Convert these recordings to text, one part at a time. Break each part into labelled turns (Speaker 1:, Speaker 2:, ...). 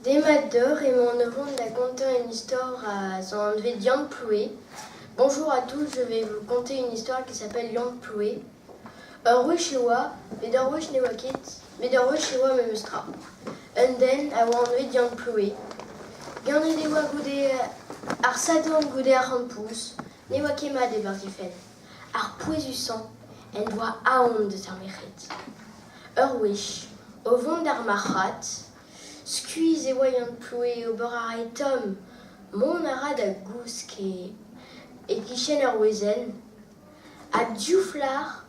Speaker 1: Demat deoc'h, emaon o vont da gontañ un istor a zo anvet Yann Ploue. Bonjour à tous, je vais vous conter une histoire qui s'appelle Yann Ploue. Ur wech e oa, met ur wech ne oa ket, met ur wech e oa memes tra. Un den a oa anvet Yann Ploue. Ganet e oa goude ar Sadorn goude ar c'hampouz, ne oa ket mat e-barzh he fenn. Ar pouezusañ en doa aon deus ar merc'hed. Ur wech, o vont d'ar marc'had, skuizh e oa Yann Ploue, ober a rae tomm, mont a ra da gousk e-kichen ur wezenn, ha div flac'h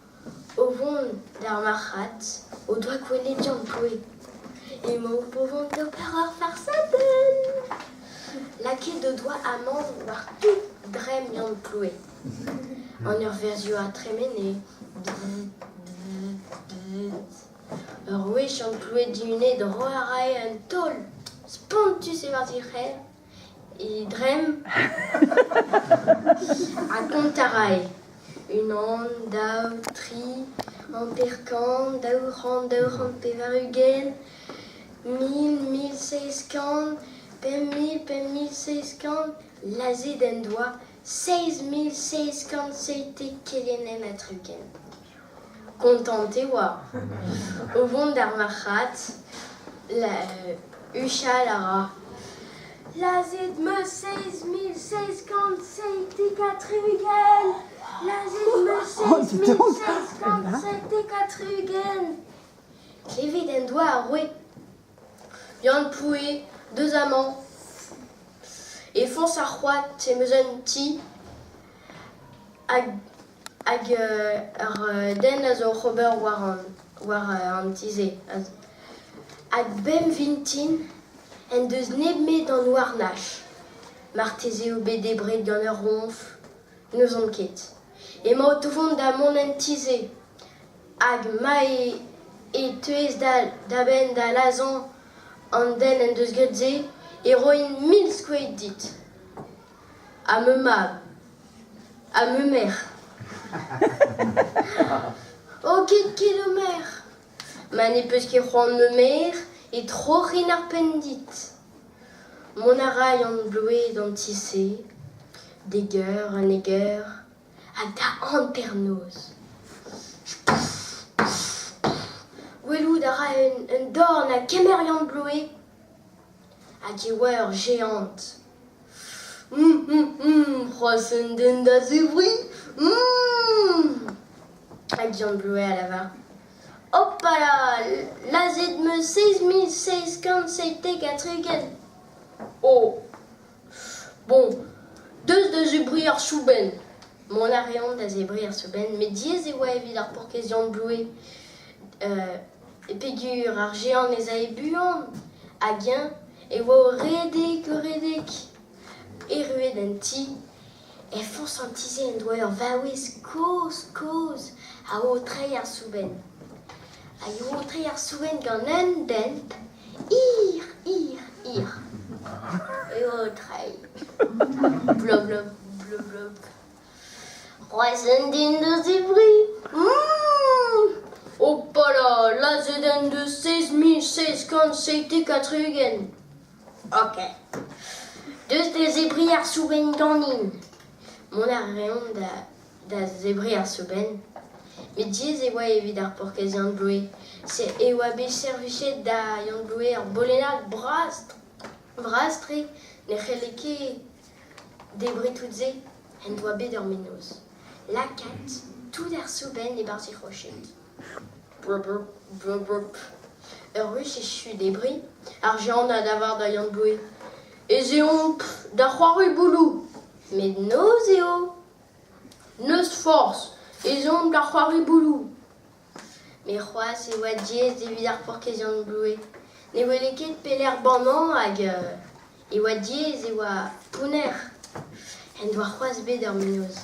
Speaker 1: o vont d'ar marc'had o doa gwelet Yann Ploue. Emaomp o vont d'ober ur farsadenn! Lakaet o doa amann war tout dremm Yann Ploue. An ur verzioù a tremene. Ur wech an ploued dihunet roiñ a rae un taol spontus e-barzh he c'her, he dremm, ha kontañ a rae. Unan, daou, tri, hanter-kant, 200, 280, 1000, 1700, 5000, 5700, lazhet en doa 7717 kelenner ha tri-ugent. Kontant e oa. O vont d'ar marc'had, huchal a ra. Lazhet 'm eus 7777! Lazhet 'm eus 7777! Klevet en doa ar roue. Yann Ploue, deus amañ. E foñs ar c'hoad em eus un ti hag hag ur den a zo oc'h ober war an war an ti-se. Hag bemp vintin en deus nemet an houarnaj. Marteze eo bet debret gant ur roñfl, n'ouzon ket. Emañ o vont da mont en ti-se. Hag ma e teuez da benn da lazhañ an den en deus graet se e roin 1000 skoed dit. Ha ma mab. Ha ma merc'h. Oh ket ket ho merc'h. Ma ne peus ket c'hoant ma merc'h e troc'hin ar penn dit. Mont a ray an bloaz d'an ti-se, dek eur, unnek eur, ha da hanternoz. Gwelout a ra un dorn ha kemer Yann Bloe. Hag e oa ur jeant. Hum, hum, hum, c'hoazh un den da zebriñ Hum Hag Yann Bloe a lavar Hopala, lazhet 'm eus 7777. Oh Bon, deus da zebriñ ar soubenn. Mont a reont da zebriñ ar soubenn, met diaes e oa evit ar paourkaezh Yann Bloe. Peogwir ar jeant ez ae buan, hag eñ e oa o redek, o redek. Erruet en ti, e foñs an ti-se en doa ur vaouez kozh-kozh a oa o treiñ ar soubenn. Hag e oa o treiñ ar soubenn gant un dent hir, hir, hir. E oa o treiñ. Blob, blob, blob, blob. C'hoazh un den da zebriñ. Mmh Hopala, lazhet en deus 7797. Ok. Deus da zebriñ ar soubenn ganin. Mont a reont da zebriñ ar soubenn. Met diaes e oa evit ar paourkaezh Yann Bloe. E oa bet servijet da Yann Bloe ur bolennad bras-tre ne c'helle ket debriñ tout se en doa bet ur mennozh. Lakaat tout ar soubenn e-barzh e roched. Ur wech echu debriñ, ar jeant a lavar da Yann Bloe ez eomp da c'hoari bouloù. Met noz eo. N'eus forzh, ez eomp da c'hoari bouloù. Met c'hoazh e oa diaes evit ar paourkaezh Yann Bloe. Ne wele ket pelec'h bannañ hag e oa diaes e oa pounner. En doa c'hoazh bet ur mennozh.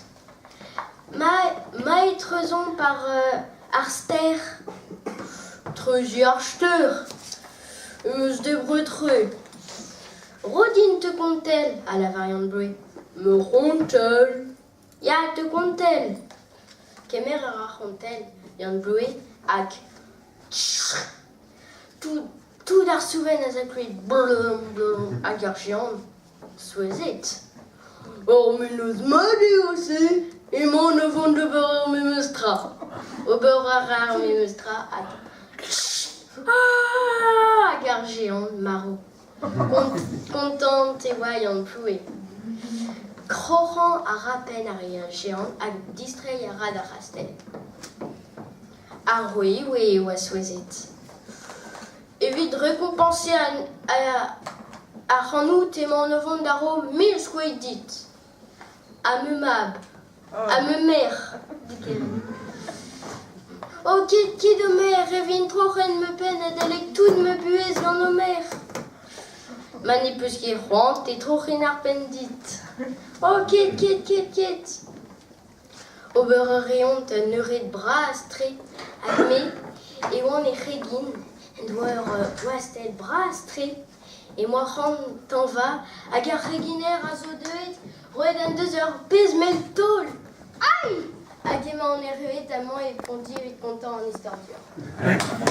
Speaker 1: Ma e treuzomp ar stêr. Treuziñ ar stêr. Em eus debret re. Ro din te kontell, a lavar Yann Bloe. Me c'hontell. Ya, te kontell. Kemer a ra c'hontell Yann Bloe hag tout. Tout ar soubenn a za kuit blom blom hag ar jeant souezhet. Ur mennozh mat eo se! Emaon o vont d'ober ar memes tra. Ober a ra ar memes tra hag hag ar jeant marv. Kontant e oa Yann Ploue. Kroc'hañ a ra penn ar jeant hag distreiñ a ra d'ar c'hastell. Ar roue ivez e oa souezhet. Evit rekompañsiñ ac'hanout emaon o vont da ro 1000 skoed dit. Ha ma mab, ha ma merc'h, dit Oh ket ket ho merc'h e vin troc'het ma penn adalek tout ma buhez gant ho merc'h. Ma n'ez peus ket c'hoant e troc'hin ar penn dit. Oh ket ket ket ket. Ober a reont un eured bras-tre hag me e oan e c'hregin en doa ur wastell bras-tre e oa c'hoant tañva hag ar c'hreginer a zo deuet roet en deus ur pezh mell taol. Ai! Hag emañ an erruet amañ e Pondi evit kontañ an istor deoc'h.